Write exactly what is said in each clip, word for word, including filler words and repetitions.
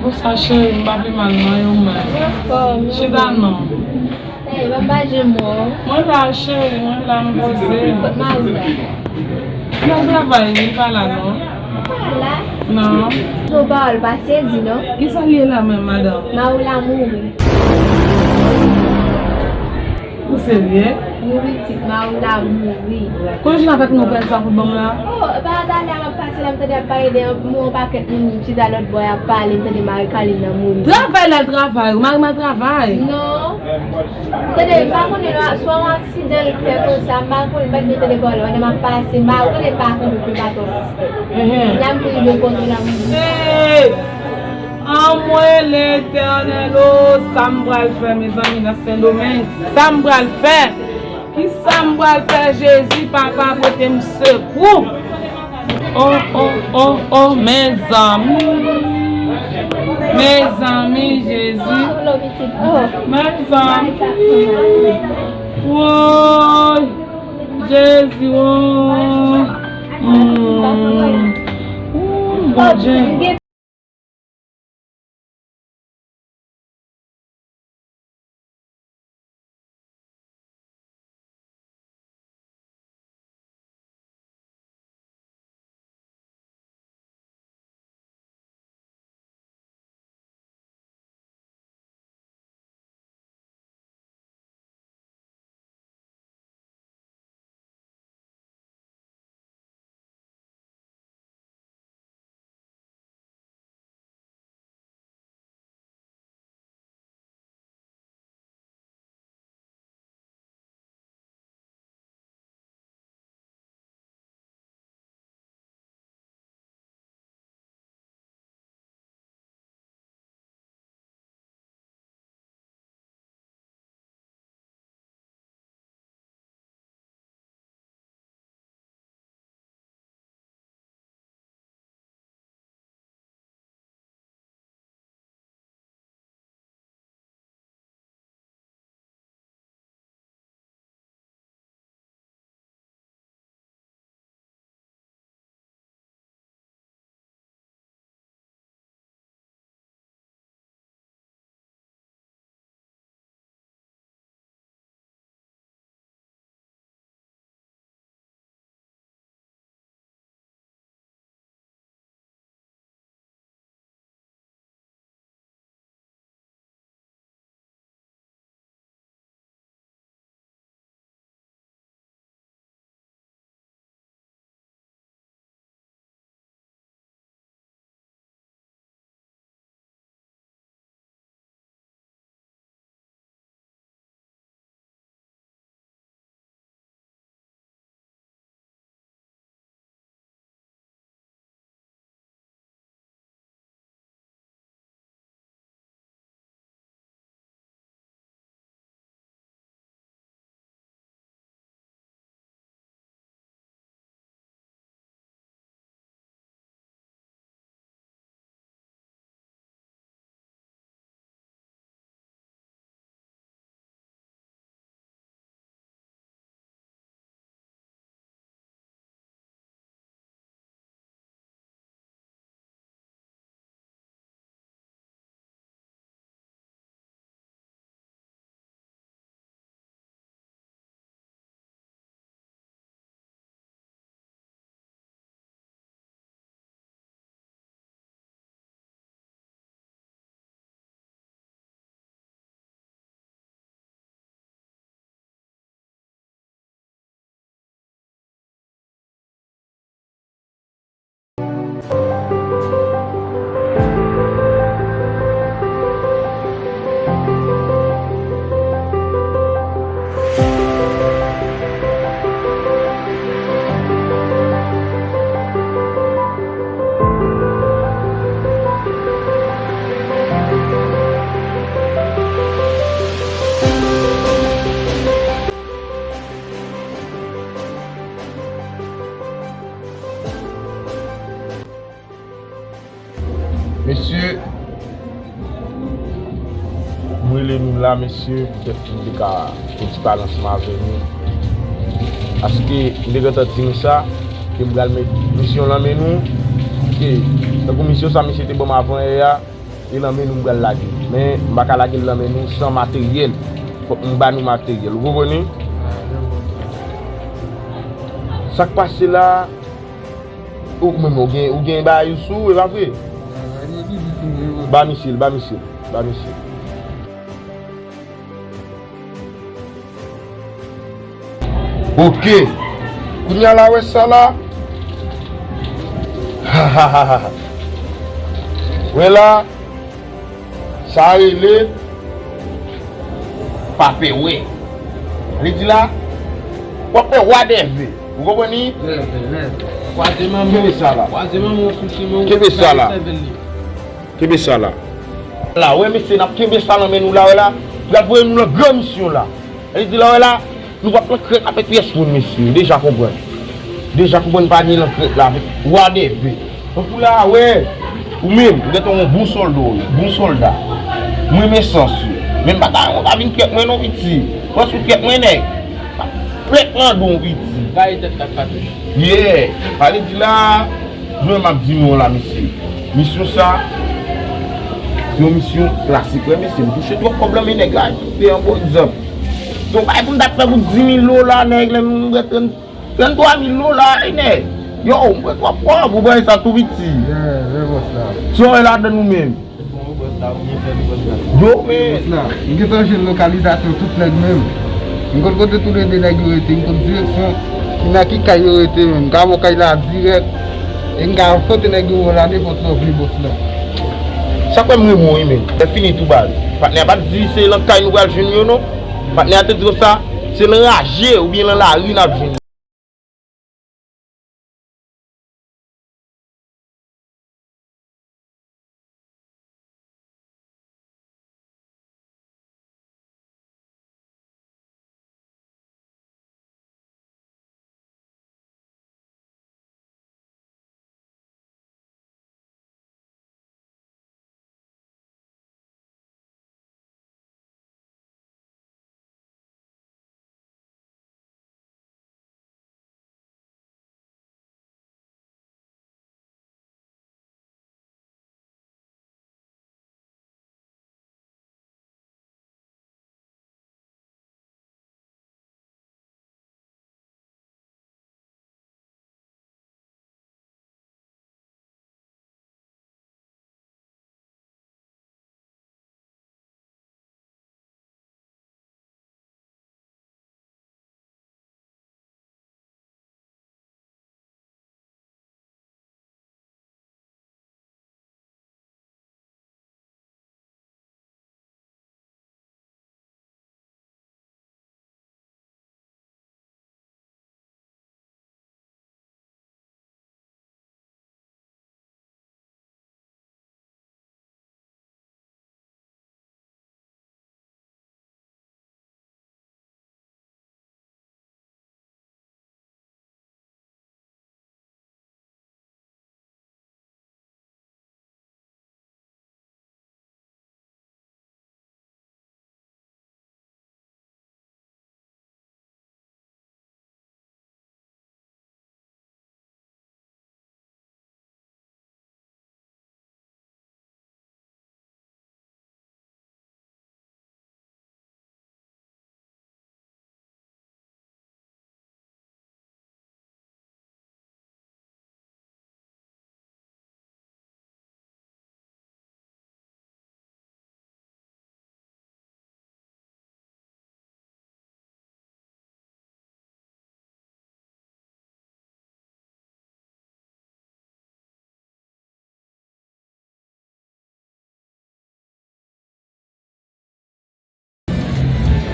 Bonswa cheri, m pa pi mal non, e ou menm? Anfòm. Chita non. Ey, pa pa janm wè w. Mwen la cheri, mwen la m poze. Kot mari w la? Nan travay, li pa la non. Pa la? Non. Son pawòl pa sezi non. Kisa l ye la menm, madanm? Mari w la mouri. Ou serye? Wi pitit, mari w la mouri. Kote w jwenn avèk nouvèl sa pou ban m la? Oh, pa talè a m ap pase la, m tande y ap pale de yon, yon pakèt moun chita lòt bò, y ap pale, m tande mari Kalin nan mouri. Travay l al travay, mari m al travay. Non. M tande, m pa konnen non, swa yon aksidan l fè konsa, m pa konnen, m pa t byen tande pawòl la, pandan m ap pase, mari w tande pa konnen pou pa twò sispèk. Ehe. Kounya m tou rive kote la, m di. Hey! Anmwe Letènèl, o, sa m pral fè, mezanmi, nan Sendomeng? Sa m pral fè? Kisa m pral fè, Jezi, papa, pote m sekou? O, o, o, o, mezanmi. Mezanmi, Jezi. Mezanmi. Woy, Jezi, woy. Mm. Mm, Bondye. Mesye, m rele nou la, mesye, poutèt pou m te ka fè ti pale ansanm avè nou. Paske m te gentan di nou sa, ke m pral met misyon nan men nou, Tankou misyon sa misye te ban m avan yè a, e nan men nou m pral lage. Men, m pa ka lage l nan men nou san materyèl. Fòk m ba nou materyèl. Ou konprann li? Sa k pase la, ou menm, ou gen, ou gen bagay ou sou, e pa vre? Ba misye l, ba misye l, ba misye l. Ok. Kounye a la, wè sa la? Wè la, sa rele pa pè wè. Li di la, w ap wè wa dève. Ou konprann li? Kenbe sa la. Kenbe sa la. Kenbe sa la. La, wè mesye, n ap kenbe sa nan men nou la, wè la. Pral voye nou nan gran misyon la. Sa vle di la, wè la, nou p ap nan krèk avèk pyès moun, mesye. Deja konprann. Deja konprann pa gen nan krèk la avèk wa dève. Tankou la, wè, ou menm, ou gentan yon bon sòlda, ou ye, bon sòlda. Mwen renmen sans ou. Men m pa ta, ou ta vin krèk mwen non, piti. Pran sou krèk mwen, nèg. Krèk nan do w, piti. Gaye tèt kat katouch. Yeah. Sa vle di la, Jan m ap di nou an la, mesye. Misyon sa, se yon misyon klasik, wi, mesye. M touche twòp kòb lan, men nèg la, se yon bon egzanp. Se yon bagay pou m t ap fè pou dis mil dola, nèg, lè m gen trant, trant twa mil dola, wi, nèg. Yo, m pran twòp kòb, ou bay sa tou piti. Yeah, yeah, bòs la. Sa w wè ladan nou menm. Yo, men. Bòs la, m gentan jwenn lokalizasyon tout nèg menm. M konn kote toulede nèg yo rete, m konn direksyon ki nan ki kay yo rete menm. M ka ba w kay la dirèk. E m ka kote nèg yo la nenpòt lè w vle, bòs la. Sa kwè m renmen w, wi, men. Lè fini tou baz. Patnè a pa t di se nan kay nou pral jwenn yo, non. Patnè a te di konsa, se nan raje oubyen nan lari n ap jwenn yo.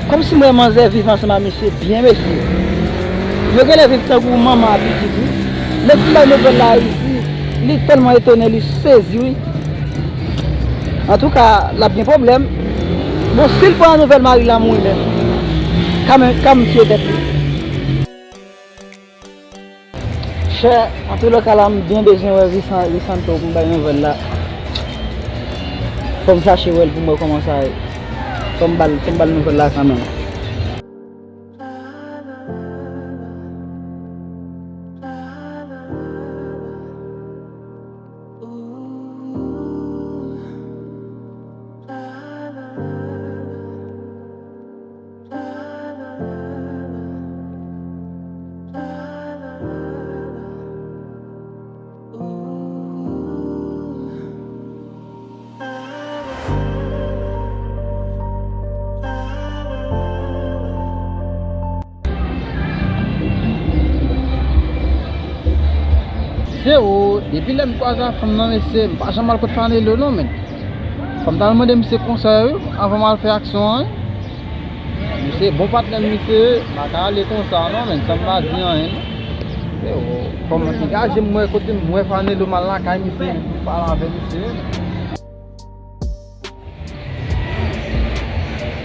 Kòmsi m wè manzè viv ansanm ak misye byen, mesye. Yo genlè viv tankou manman ak pitit, wi. Lè fin bay nouvèl la isit, li tèlman etone, li sezi, wi. Antouka, l ap gen pwoblèm. Bon, si l pran nouvèl mari l a mouri menm, ka m, ka m tiye tèt li. Chè, antoulèka la, m byen bezwen wè Visan-, Visanto pou m bay nouvèl la. Fò m chache wè l pou m wè kòman sa ye. Fò m ba l, fò m ba l nouvèl la kanmenm. Mesye, o, depi lè m kwaze ak fanm nan, mesye, m pa janm al kot Fanelo non, men. Fò m t al mande misye konsèy, wi, anvan m al fè aksyon an, wi. Misye bon patnè m, misye, m pa ka ale konsa non, men, san m pa di anyen non. Mesye, o, fò m angaje m, mwen, kote m wè Fanelo, m al lakay misye, m pale avè misye.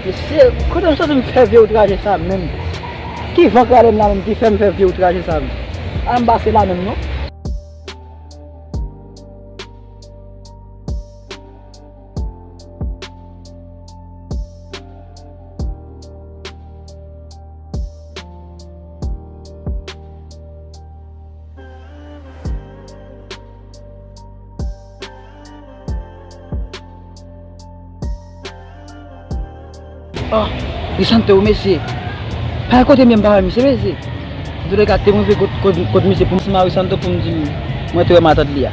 Mesye, kote m soti m fè vye outraje sa menm? Ki van k rale m la menm ki fè m fè vye outraje sa menm? Ala m pase la menm non. Oh, Risanto, mesye. Pa kote m ye, m pa wè misye, mesye. Antouka, te mwen rive kot, kot, kot misye pou m si Marie Santo pou m di l mwen te wè matant li a.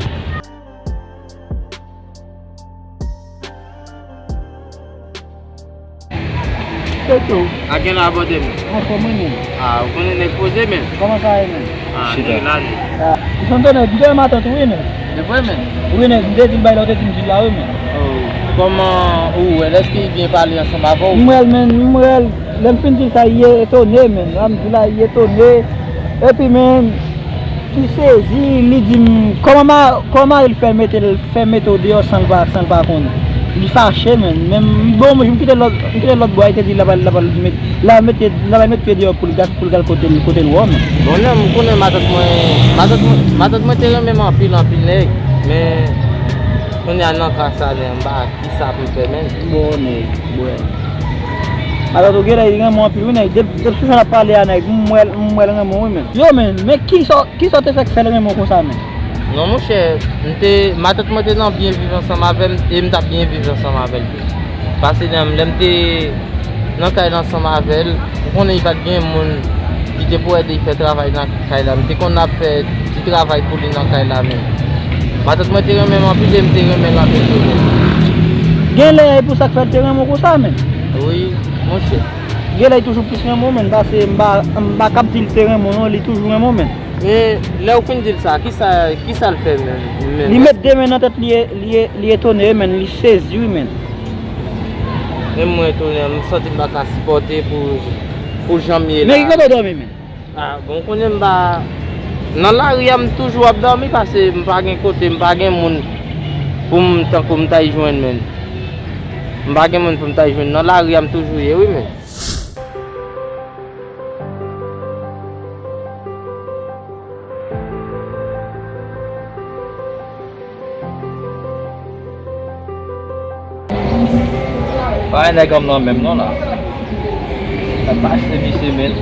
Toto. A gen la, bòdè m. Anfòm wi, men. A, ou konnen nèg poze, men. Kòman sa ye, men? A, nèg la, li. A, ou santi nèg, m te wè matant ou, wi, men. Se vre, men. Wi, nèg, m te di l bay la, ou te di m di l la, wi, men. Oh, kòman ou wè l? Èske li byen pale ansanm avè w? M wè l, men, m wè l. Lè m fin di l sa, li etone, men. Lè m di l la, li etone. Epi, men, li sezi, li di m, kòman ma-, kòman mari l fè mete l, fè mete w deyò san l pa, san l pa konnen? Li fache, men. Men m, bon, m kite lòt, m kite lòt bò a, li te di l ap al, l ap al met, l ap mete, l ap al met pye deyò pou l gat, pou l gal kote l, kote l wè w, men. Bon, non, m konnen matant mwen, matant mwen, matant mwen te renmen m anpil, anpil, nèg. Men, kounye a nan ka sa, men, m pa, kisa pou m fè, men? Bon, nèg, bwè. Matant ou genlè li renmen w anpil, wi, nèg. Depi, depi sou jan l ap pale a, nèg, m wè l, m wè l renmen w, wi, men. Yo, men, men kisa, kisa w te fè k fè l renmen w konsa, men? Non, monchè, m te, matant mwen te nan byen viv ansanm avè m, e m t ap byen viv ansanm avè l tou. Pase nan, lè m te nan kay la ansanm avè l, ou konnen li pa t gen moun ki te pou ede l fè travay nan kay la. M te konn ap fè ti travay pou li nan kay la, men matant mwen te renmen m anpil e m te renmen l anpil tou, men. Genlè e pou sa k fè l te renmen w konsa, men. Wi, monchè. Genlè li toujou plis renmen w, men, pase m pa, m pa kab di l te renmen w, non, li toujou renmen w, men. Men, lè w fin di l sa, kisa, kisa l fè, men, men? Li met de men nan tèt li, li, li etone, men, li sezi, wi, men. Menm mwen etone, m santi m pa ka sipòte pou, pou jan m ye la. Men ki kote w dòmi, men? A, bon, konnen m pa, nan lari a, m toujou ap dòmi, pase m pa gen kote, m pa gen moun pou m, tankou m ta y jwenn, men. M pa gen moun pou m ta y jwenn. Nan lari a, m toujou ye, wi, men. Pa nèg an m nan menm non la. Sa pase misye menm.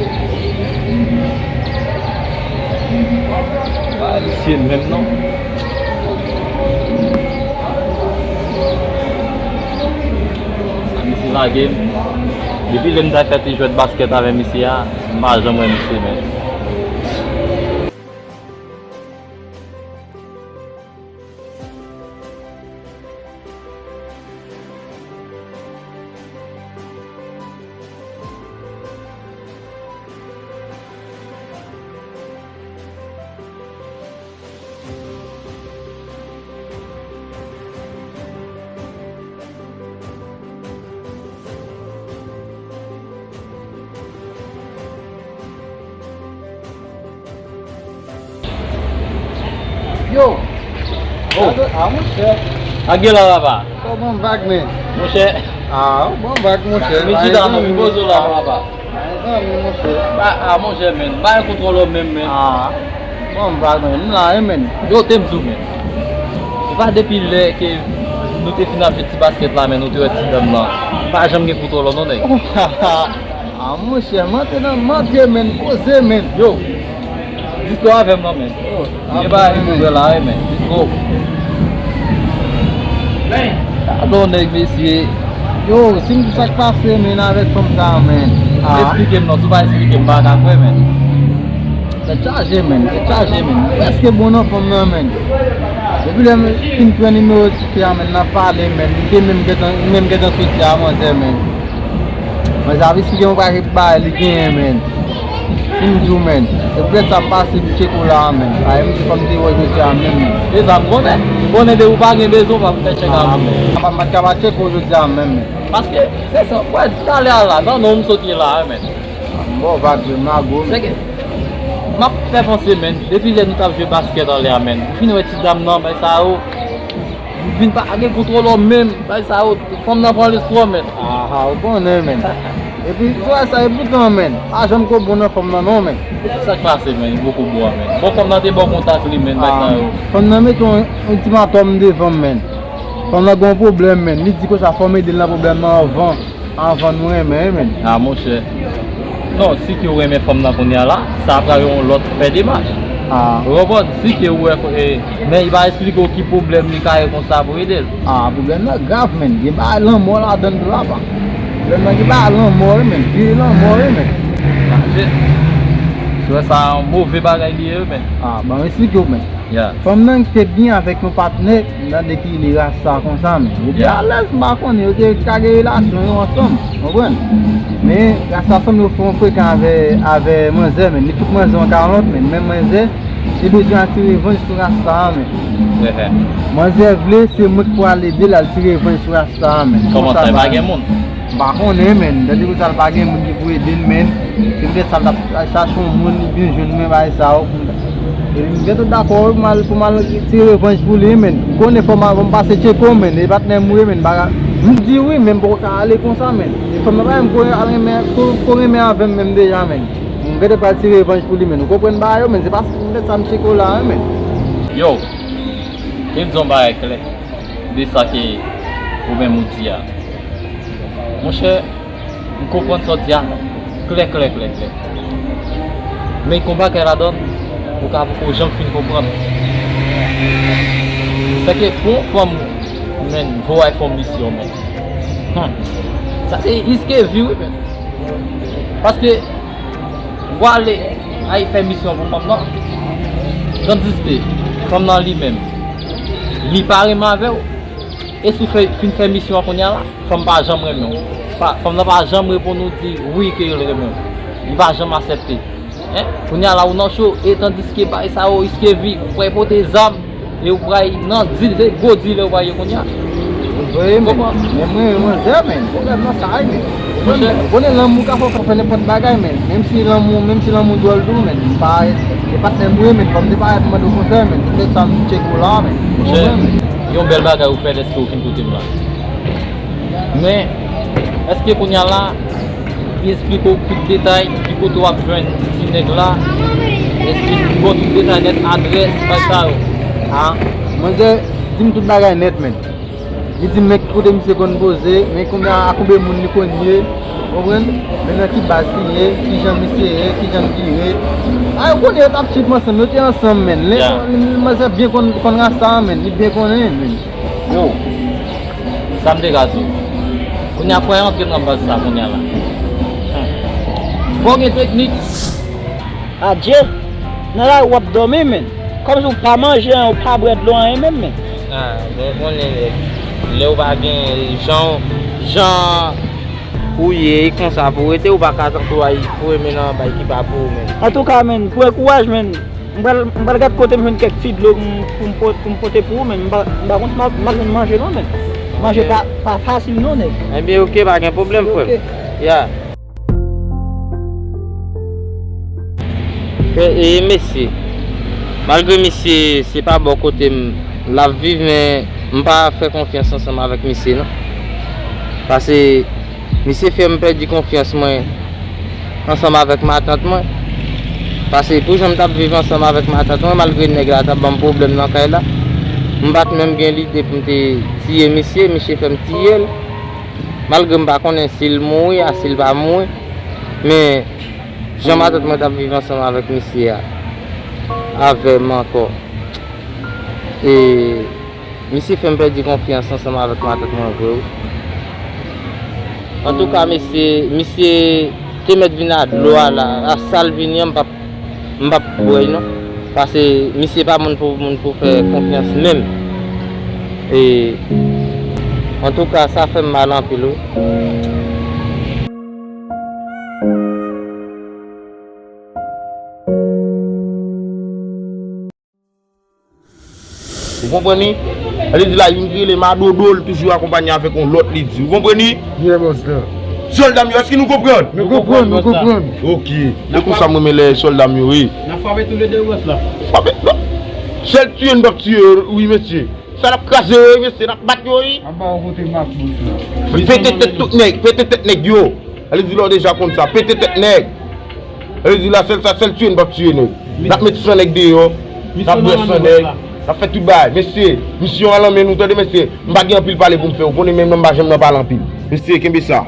Pa misye menm non. Sa misye lage m. Depi lè m ta fè ti jwèt baskèt avè misye a, m pa janm wè misye menm. Yo! Oh! A, monchè. Sa gen la, papa? Kòman vag, men? Monchè. A, bon vag, monchè. Men chita non, men poze w la, papa. Zanmi, monchè. A, a, monchè, men. M pa gen kontwòl ou menm, men. A, bon vag, men. M la, wi, men. Yo, te m di w, men. Se pa depi lè ke nou te fin ap jwe ti baskèt la, men, nou te wè ti dam lan. M pa janm gen kontwòl ou non, nèg. A, monchè, m antre nan, m antre, men, poze, men. Yo, Disco avè m non, men. Oh, gen bagay pou fè la, wi, men. Disco. Gadon nèg, mesye. Yo, si m di sa k pase, men, avèk fanm sa a, men. A. Esplike m non, si w pa esplike m, m pa ka kwè, men. Tèt chaje, men. Tèt chaje, men. Prèske bon nan fanm nan, men. Depi lè m fin pran nimewo tifi a, men, n ap pale, men. Li te menm gentan, li menm gentan soti a manzè, men. Manzè ap esplike m yon pakèt bagay li genyen, men. Si m di w, menn, se poutèt sa m pase m tcheke w la a, menn. A, e m di fò m te wè jodi a menm, menn. E sa m konnen. M konnen depi w pa gen bezwen, w p ap fè tchèk avè m. A, menn. M pa, m pa t ka pa tcheke w jodi a menm, menn. Paske, se sa, wè, talè a la, nan non m sot ye la a, menn. A, m ba w vag, menn, m a gwo, menn. Se ke, m ap fè panse, menn, depi lè nou t ap jwe baskèt anlè a, menn. Ou fin wè ti dam nan, bay sa yo. Vin pa gen kontwòl menm, bay sa yo, fanm nan pran lespwa, menn. Aha, ou konnen, menn. Epi, sou sa, epoutan, menn, pa janm ko bon nan fanm nan, non, menn. Sa k pase, menn, ou poko bon a, menn. Bon, fanm nan te ba w kontak li, menn, bay sa yo. Fanm nan mete yon, yon ultimatòm devan m, menn. Fanm nan gen yon pwoblèm, menn. Li di konsa, fò m ede l nan pwoblèm nan anvan. Anvan nou renmen, wi, menn. A, monchè. Non, si ke w renmen fanm nan kounye a la, sa pral yon lòt pè demach. A. Ou konprann? Si ke w wè, e, men li pa eksplike w ki pwoblèm li ka ye konsa pou ede l. A, pwoblèm nan grav, menn. Gen bagay lanmò ladan l tou, apa. Pwoblèm nan gen bagay lanmò, wi, menn. Vire lanmò, wi, menn. Mache. Se sa yon move bagay li ye, wi, menn. A, ban m eksplike w, menn. Yeah. Fanm nan te byen avèk yon patnè, m tande ki rele Rasta konsa, men. Yo te alèz, m pa konnen, yo te ka gen relasyon yo ansanm, konprann? Men, Rasta sanble yo fè yon frekan avè, avè manzè, men. Li fout manzè yon kalòt, men. Men manzè, li bezwen al ti revanj sou Rasta a, men. Ehè. Manzè vle, se mwen ki pou al ede l al ti revanj sou Rasta a, men. Kòman sa, e pa gen moun? M pa konnen, menn. Tande konsa l pa gen moun ki pou ede l, menn. Se poutèt sa l t ap al chache yon moun, li byen jwenn mwen, bagay sa yo, pou m ta. E m gentan dakò, wi, pou m al, pou m al ti revanj pou li, menn. M konnen fò m al, fò m pase tcheke w, menn. E patnè m ou ye, menn. Bagay, m di wi, men m poko ka ale konsa, menn. E fanm nan pa menm ko al renmen, ko, ko renmen avè m menm deja, menn. M gentan pral ti revanj pou li, menn. Ou konprann bagay yo, menn. Se paske poutèt sa m tcheke w la, wi, menn. Yo, ke m di yon bagay klè de sa ke ou menm ou di a. Monchè, m konprann sa w di a klè, klè, klè, klè. Men gon bagay ladan l, ou ka poko janm fin konprann. Sèke pou yon fanm, menn, voye fè yon misyon, menn. Hmm. Sa se riske vi, wi, menn. Paske, ou ale, ay fè misyon pou fanm nan. Tandiske, fanm nan li menm, li pa renmen avè w. E si w fè, fin fè misyon an kounye a la, fanm pa janm renmen w. Pa, fanm nan pa janm reponn ou di wi ke l renmen w. Li pa janm aksepte. Hein? Kounye a la ou nan cho, e tandiske bagay sa yo, riske vi, ou pral pote zam, e ou pral nan dil, se gwo dilè ou pral ye kounye a. Ou vre, men, men mwen renmen manzè, men, pwoblèm nan sa ye, men. Ou konnen, ou konnen lanmou ka fè w fè nenpòt bagay, men. Menm si lanmou, menm si lanmou dwòl tou, men. M pa, e patnè m ou ye, men, fò m te parèt mande w konsèy, men. Se poutèt sa m tcheke w la, men. Ou konprann, men. Yon bèl bagay ou fè lèske ou fin koute m la. Men, èske kounye a la, li esplike w tout detay, ki kote w ap jwenn ti nèg la? Esplike w tout detay nèt, adrès, bagay sa yo. A, manzè di m tout bagay nèt, menn. Li di m men ki kote misye konn poze, men konbyen a konbyen moun li konn ye, konprann? Men nan ki baz li ye, kijan misye ye, kijan l vire. A, yo konnen yo t ap trip ansanm, yo te ansanm, menn. Lè manzè byen konn, konn Rasta a, menn, li byen konnen, menn. Yo, sa m te ka di w. Kounye a, fò w antre nan baz sa kounye a la. Hmm. Fò w gen teknik. Adje, nan lari w ap dòmi, menn. Kòmsi w pa manje, w pa bwè dlo, anyen menm, menn. A, bon, konnen lè, lè w pa gen jan, jan ou ye, e konsa pou w rete, ou pa ka tankou ay foure men nan bay ki pa pou ou, menn. Antouka, menn, pran kouraj, menn. M pral, m pral gad kote m jwenn kèk ti dlo pou m, pou m pot-, pou m pote pou ou, men m pa, m pa konn si m ap, m ap jwenn manje non, men. Manje pa, pa fasil non, nèg. Ebyen, oke, pa gen pwoblèm, frè m. Oke. Ya. E, e, mesye, malgre misye se pa bò kote m l ap viv, men m pa fè konfyans ansanm avèk misye, non. Paske misye fè m pèdi konfyans mwen ansanm avèk matant mwen. Paske pou jan m t ap viv ansanm avèk matant mwen, malgre nèg la t ap ban m pwoblèm nan kay la, m pa t menm gen lide pou m te tiye misye, misye fè m tiye l. Malgre m pa konnen si l mouri a, si l pa mouri, men jan matant mwen t ap viv ansanm avèk misye a, avè m ankò. E misye fè m pèdi konfyans ansanm avèk matant mwen vre wi. Antouka, mesye, misye te mèt vin a dlo a la, a sa l vini an, m p ap, m p ap bwè l non. Paske misye pa moun pou, moun pou fè konfyans menm. E, antouka, sa fè m mal anpil wi. Konprann li? Sa vle di la, youn ki rele Madodo, li toujou akonpanye avèk yon lòt, li di. Ou konprann li? Byen, bòs la. Sòlda m yo, èske nou konprann? Nou konprann, nou konprann. Ok. E konsa mwen renmen lè sòlda m yo ye. N ap frape toulede, bòs la. Frape, non. Sèl tiye n p ap tiye yo, wi, mesye. Sa n ap kraze yo, wi, mesye, n ap bat yo, wi. Ap ba yo kote mak, bòs la. Pete tèt tout nèg, pete tèt nèg yo. Sa vle di la w deja konn sa. Pete tèt nèg. Sa vle di la, sèl sa, sèl tiye n p ap tiye nèg. N ap met san nèg deyò. N ap bwè san nèg. N ap fè tout bagay. Mesye, misyon an lan men nou, tande, mesye. M pa gen anpil pale pou m fè. Ou konnen menm nan m pa janm nan pale anpil. Mesye, kenbe sa.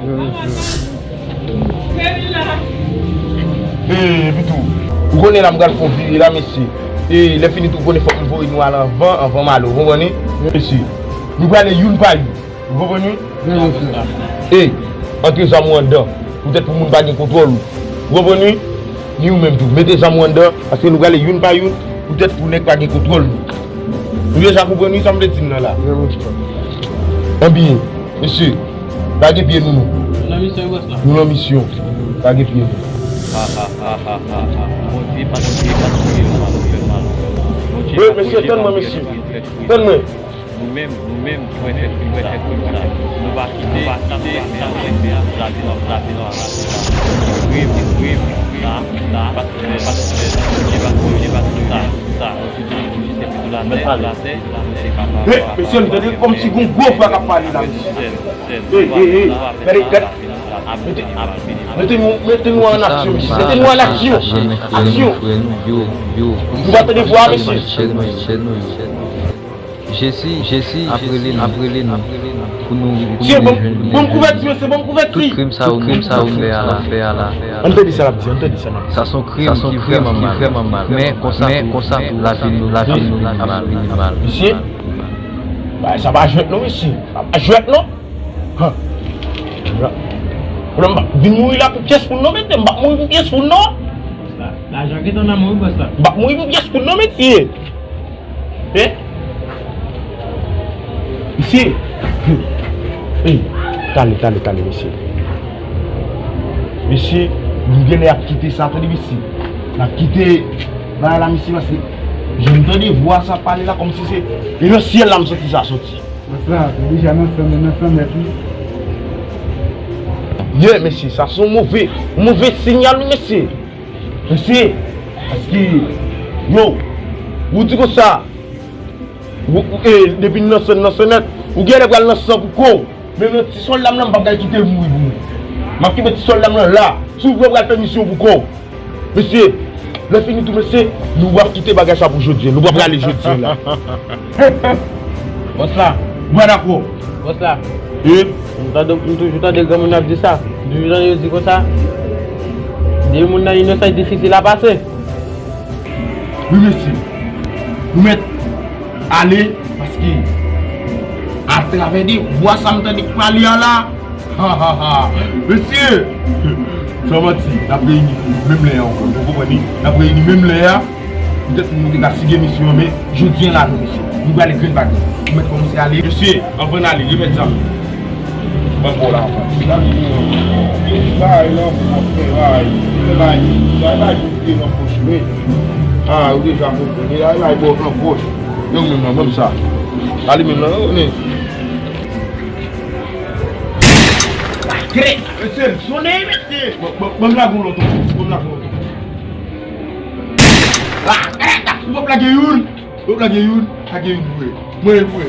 Ee, epi tou, ou konnen la m pral fè yon vire la, mesye. E lè fini tou, ou konnen fòk m voye nou al anvan, anvan m ale, ou konprann li? Mesye, nou prale youn pa youn. Ou konprann wi? Wi, mesye. Ey, antre zam ou anndan, poutèt pou moun pa gen kontwòl ou. Ou konprann wi? Ni ou menm tou, mete zam ou anndan, paske nou prale youn pa youn, poutèt pou nèg pa gen kontwòl nou. Nou deja konprann wi sa m vle di m nan la. Wi, mesye. Anbyen, mesye, lage pye nou, nou. Nou nan misyon, bòs la. Nou nan misyon. Lage pye nou. Bondye pa, Bondye pa touye nou, pa nou fè mal. Wi, mesye, tann mwen, mesye. Tann mwen. Nou menm, nou menm ki wè fè krim sa, nou pa kite, nou pa kite sa rete, sa rete nan, sa rete nan, sa rete nan. Krim, krim, sa, sa, pa t fè, pa t fè, pa t fè, pa t fè sa, sa. Jistis pou latè, latè, latè, se pa pa. Hey, mesye, m tande kòmsi gon gwo vwa k ap pale la, mesye. Hey, hey, hey, gade, gade. Mete, mete nou, mete nou an aksyon, mesye. Mete nou an aksyon. Aksyon. Nou pa tande vwa, mesye. Jezi, Jezi ap rele nou, ap rele nou pou nou, pou nou jwenn. Bon, bon kouvèti, mesye, bon kouvèti. Tout krim sa yo, krim sa yo fè a la, fè a la. Ann tande sa l ap di, ann tande sa l ap di. Sa se yon krim ki vrèman mal. Men konsa tou, konsa tou, lavi nou, lavi nou vin mal, vin mal. Mesye, bagay sa pa jwèt non, mesye. Sa pa jwèt non. Mwen m pa vin mouri la pou pyès moun non, mesye. M pa mouri pou pyès moun non. Lajan gentan nan men w, bòs la. M pa mouri pou pyès moun non, mesye. Hein? Mesye. Hey, tale, tale, tale, mesye. Mesye, nou genlè ap kite sa, tande, mesye. N ap kite bagay la, mesye, paske jan m tande vwa sa pale la, kòmsi se, e nan syèl la m santi sa soti. Bòs la, nou deja nan san, nan san mèt, wi. Yeah, mesye, sa se yon move, yon move siyal, wi, mesye. Mesye, paske, yo, ou di konsa, ou, ou, e, depi n nan san, nan san nèt, ou genlè pral nan san pou kò w. Men nan ti sòlda m nan, m p ap kite l mouri pou mwen. M ap kenbe ti sòlda m nan la. Si w vle, w pral fè misyon pou kò w. Mesye, lè fini tou, mesye, nou p ap kite bagay sa pou jodi a. Nou p ap rale jodi a la. Bòs la. Mwen dakò. Bòs la. E? M tande, m toujou tande granmoun ap di sa. M toujou tande yo di konsa. Depi moun nan inosan, difisil a pase. Wi, mesye. Nou mèt ale, paske atravè de vwa sa m tande k pale a la, ha, ha, ha. Mesye, san manti, n ap reyini menm lè a ankò. Nou konprann li? N ap reyini menm lè a. Poutèt nou te ka sige misyon an, men jodi a la, non, mesye. Nou prale grenn bagay. Nou mèt kòmanse ale. Mesye, anvan n ale, remèt zam yo. Ban m ba w la anvan. Ti bagay la, pou mwen fè bagay. Fè bagay. Bagay, bagay. Li nan pòch mwen. Ah, ou deja konprann. E la, e la, e bò nan pòch. Yo, menm nan, menm sa. Ali menm nan, yo, men. Mesye, m sonnen, mesye. Bon, bon, bon, m lage yon lòt ankò, bon, m lage yon lòt ankò. Ah, eh, ou p ap lage youn. Ou p ap lage youn. Lage youn vre. Mwen vre.